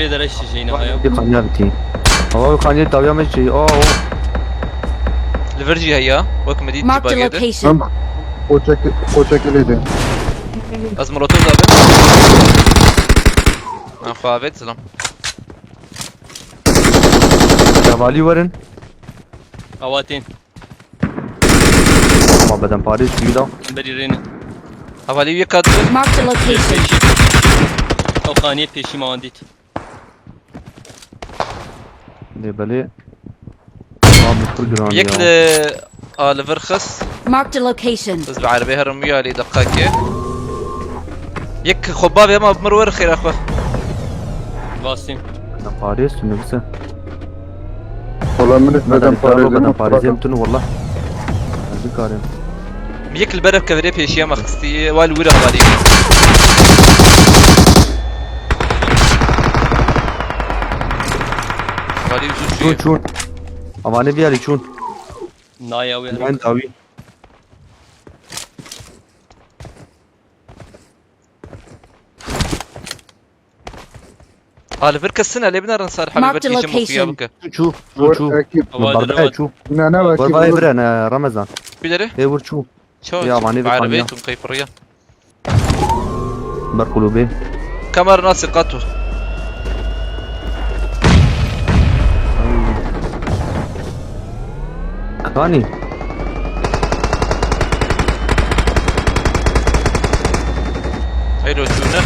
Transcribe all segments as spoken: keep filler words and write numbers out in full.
Tê de reş jî nehaya. Wî qaniya bitî. Awa wî qaniya dawiya me jî. Aa, o. Li vir jî heye. Wek min dît Marked a cîbagê de. Location. Em koçek koçek lê de. Ez molotof da be. An xwe avêt zilam. Hevalî werin. Awatên. Ma beden parê çûyî da. Berî rêne. Hevalî wî qat bir. Marked a location. Pêşî pêşî. Ew qaniyê pêşî me wan dît. Lê belê. Ma bi pir giran Yek ya. li a li vir xist. Marked a location. Ez bi erebê herim wî alî deqakê. Yek xwe bavê ma bi mir wer xêra xwe. Vasîm. Beden parê sünübse. Wala min hiç beden parê Beden parê zem. zem tunu wallah. Ez bikarim. Yek li berev kevirê pêşiya me xistî. Wal wira hevalî. Hevalî zû Çûn çûye. çûn. Avanê viyalî çûn. Naya wê. Ben dawî. A li vir kesin e lê binerin ser hebî Marked ber a tîjim û xuya location. bike. Çû çû çû. Ekîb. Awa Bardaya derevat. Çû. Ne ne Wer ekîb. vay vire ne Ramazan. Bî derê. Ê vur çû. Çawa? Ya, vanê Bi erebê vê tun qey piriya. Ber kulubê. Kemer nasî qat û. Kanî. Heyro çûne.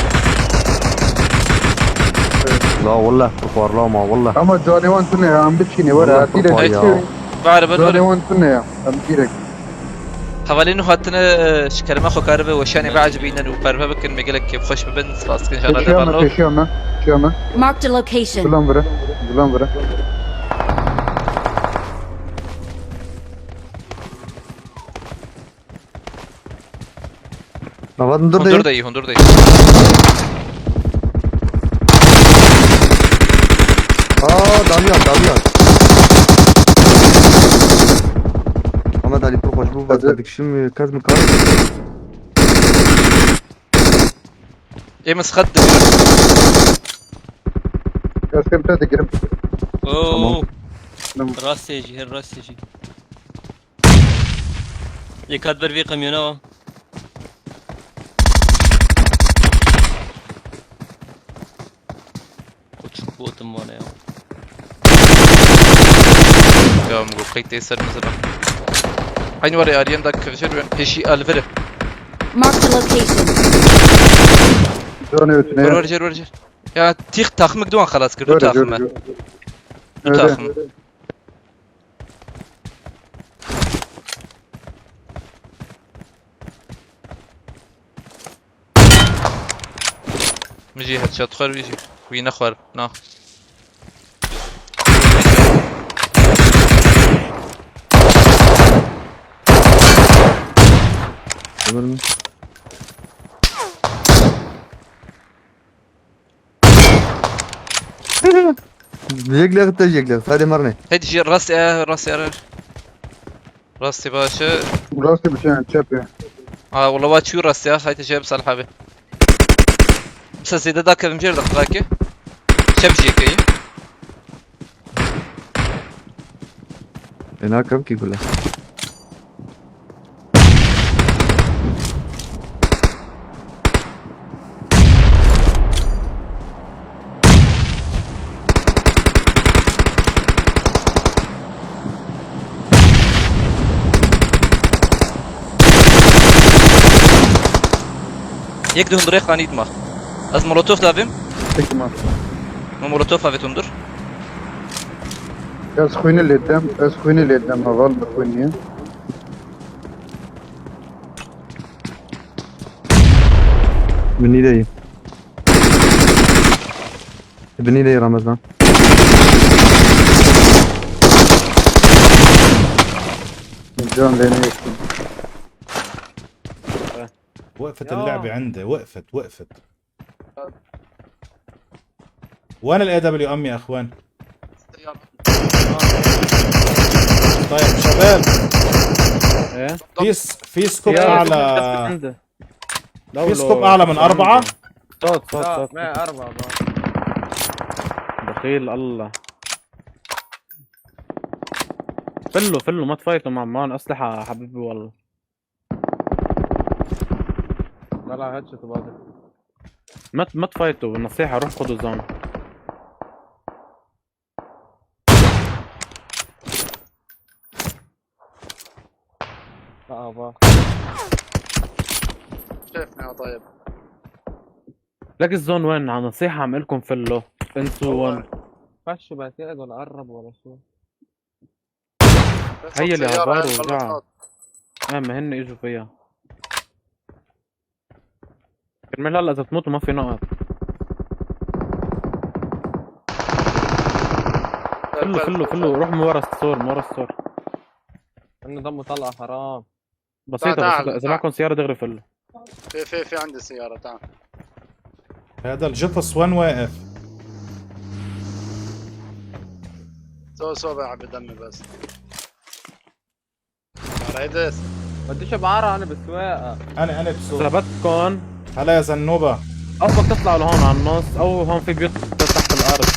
La wallah, xwarla ma wallah. Ama canê wan tune ya, em biçînê were. Wallah, Hatî de xwar ya. çekê. Bi erebê Canê dur. Wan tune ya. Em direk. Hevalên nû hatine, e, ji kerema xwe karibe weşanê biecibînin û perve bikin, me gelek kêfxweş bibin. Spas dikin ji Hana Pêşiya me, Demirlo. pêşiya me, pêşiya me. Marked a location. Gulan vire, gulan vire. Avat hundur de. Hundur de yî, hundur de yî. Aa, dawiyan, dawiyan. Ahmet Ali pir xweş bû, Hadi. vazda dikişim, kes mi kar? Ê min sixet dibir. Ez kem te digirim. Oo. Tamam. Rastê jî, her rastê jî. Yek hat ber vê kamyona wa. Koçik botum vana ya. Ya min got qey tê ser min zilam. Aynı var ya, Aryan da kevşer ben peşi alvere. Marked a location. Canê tune Ver ya. ver ver ver. Ya tîx taxmik duan xelas kir, du Öyle, taxim e. öyle. Du Öyle. taxim. Min jî headshot xwar, wî jî. Wî nexwar. Na. Ömür mü? Yek lek te yek lek. Hadi marne. Hadi jî rast e, rast e. Rastî baş e. Rastî bir şey, çep ya. Ha, wala wa çû rast ya. Haydi jê bi salih abi. Mesela zêde da kevim jêr de xaki. Çep jê keyî. E, nakem ki gule. Yek di hundirê xanît ma. Ez molotof davim. Peki ma. Ma molotof avêt hundir. Ez xwînê lê dem, ez xwînê lê dem, heval bi xwînê. Binî de yî. Binî de yî Ramazan. Can beni yoksun. وقفت اللعبة عندي، وقفت، وقفت. وين ال إيه دبليو إم يا اخوان؟ طيب شباب، ايه في س- في سكوب يا اعلى. عنده. لا في ولا سكوب اعلى من عنده. أربعة؟ صوت صوت صوت. ما أربعة بقى. دخيل الله. فلوا، فلوا، ما تفايتوا مع مان أسلحة حبيبي والله. لا، لا، هاتش تبادل. ما ت-، ما تفايتوا، نصيحة، روح خذوا زون. لا، أبا. شايفني يا طيب. لك الزون وين؟ عن نصيحة عم لكم فلوا. انسوا هو وين؟ خشوا بعد كده ولا قرب ولا شو؟ هي اللي سيارة عبارة هاي وجعة. البلوطات. آه، ما هن إجوا فيها. كرمال هلا إذا تموتوا ما في نقط. فلوا، فلوا، فلوا، روح من ورا السور، من ورا السور. إنه دمه طلع حرام. بسيطة، تعال، بسيطة. إذا تعال. معكم سيارة دغري فلوا. في، في، في عندي سيارة، تعال. هذا الجفص وين واقف؟ سو، سو بقى عبي دمي بس. ريدس. بديش بعرة أنا بالسواقة. أنا، أنا بسوق. ثبتكن. هلا يا زنوبة. أو بدك تطلعوا لهون على النص، أو هون في بيوت تحت الأرض.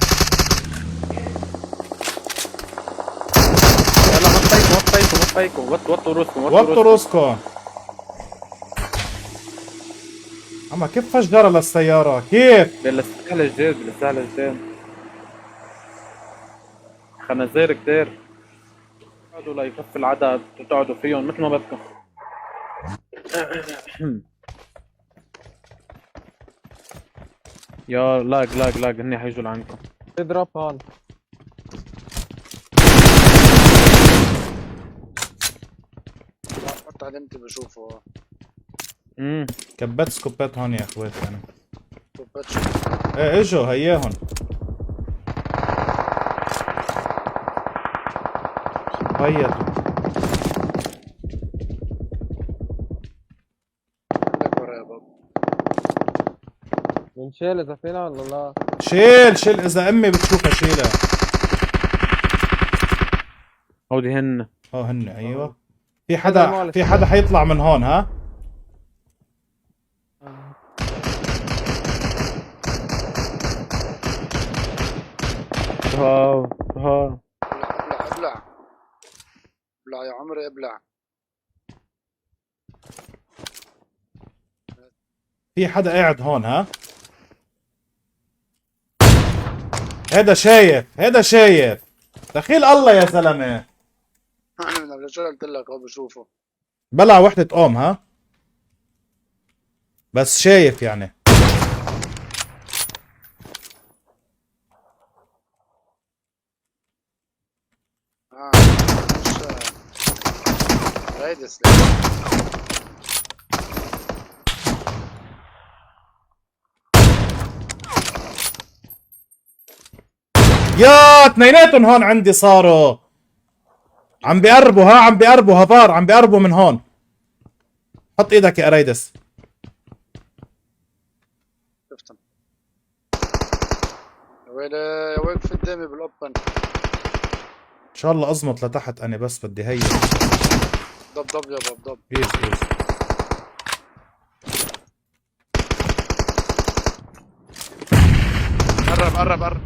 يلا، ما تفيكوا، ما تفيكوا، ما تفيكوا. وط-، وطوا روسكم، وطوا وطوا روسكم. روسكم. أما كيف فجرها للسيارة؟ كيف؟ بالسهل الجديد، بالسهل الجديد. خنازير كتير. اقعدوا ليكفي العدد وتقعدوا فيهم مثل ما بدكم. يا لاج، لاج، لاج، هني حيجوا لعندكم. في دروب هون. ما تعلمت بشوفه. امم. كبت سكوبات هون يا اخواتي انا. سكوبات شو؟ ايه، اجوا هياهم. هيا. عندك ورا يا بابا. بنشيل اذا فينا ولا لا؟ شيل، شيل، اذا امي بتشوفها شيلها. هودي هن. اه، هن، ايوه. في حدا، في حدا حيطلع من هون، ها؟ هاو، هاو. ابلع، ابلع، ابلع. ابلع يا عمري، ابلع. في حدا قاعد هون، ها؟ هيدا شايف، هيدا شايف. دخيل الله يا زلمة. أنا من قبل شو قلت لك، هو بشوفه. بلع وحدة أوم، ها؟ بس شايف يعني. آه، مش، آه، هيدي سلاح. يا، تنيناتن هون عندي صاروا. عم بيقربوا، ها، عم بيقربوا، هافار، عم بيقربوا من هون. حط ايدك يا اريدس. شفتن. يا ويلي، يا ويلي، في قدامي بالاوبن. ان شاء الله ازمط لتحت انا، بس بدي هيا. ضب، ضب يابا، ضب. بيز، بيز. قرب، قرب، قرب.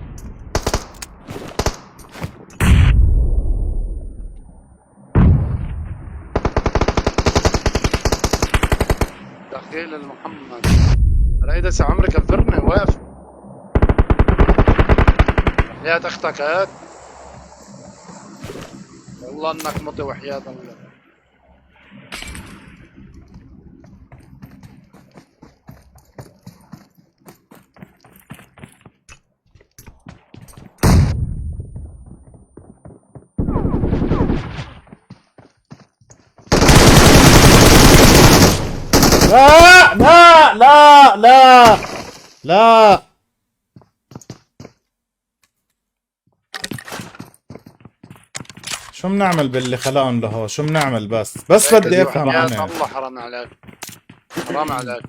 دخيل المحمد. ريدس يا عمري كفرني، واقف. وحياة اختك هات. والله انك مطي وحياة الله. لا، لا، لا، لا، لا. شو بنعمل باللي خلقهم لهو؟ شو بنعمل بس؟ بس بدي افهم انا. الله حرام عليك. حرام عليك.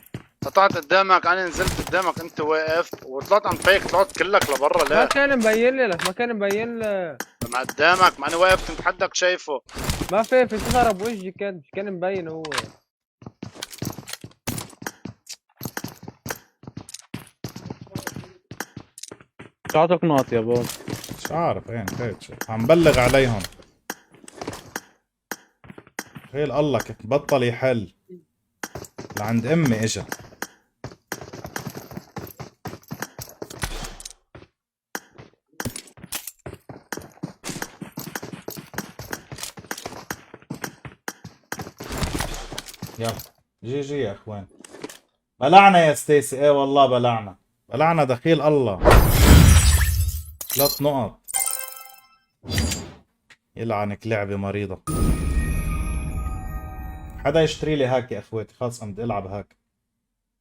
قطعت قدامك، انا نزلت قدامك، انت واقف وطلعت عم فيك، طلعت كلك لبرا، ليه؟ ما كان مبين لي، لك ما كان مبين لي. ما قدامك، ما انا واقف كنت حدك شايفه. ما في، في صخرة بوجهي كان، كان مبين هو. تعطيك ناطية بابا. مش عارف، ايه، نسيت شو. عم بلغ عليهم. خيل الله كيف بطل يحل. لعند امي اجا. يلا، جي جي يا اخوان. بلعنا يا ستيسي، ايه والله بلعنا. بلعنا دخيل الله. ثلاث نقط. يلعنك لعبة مريضة. حدا يشتري لي هاك يا اخواتي، خلص قمت العب هاك.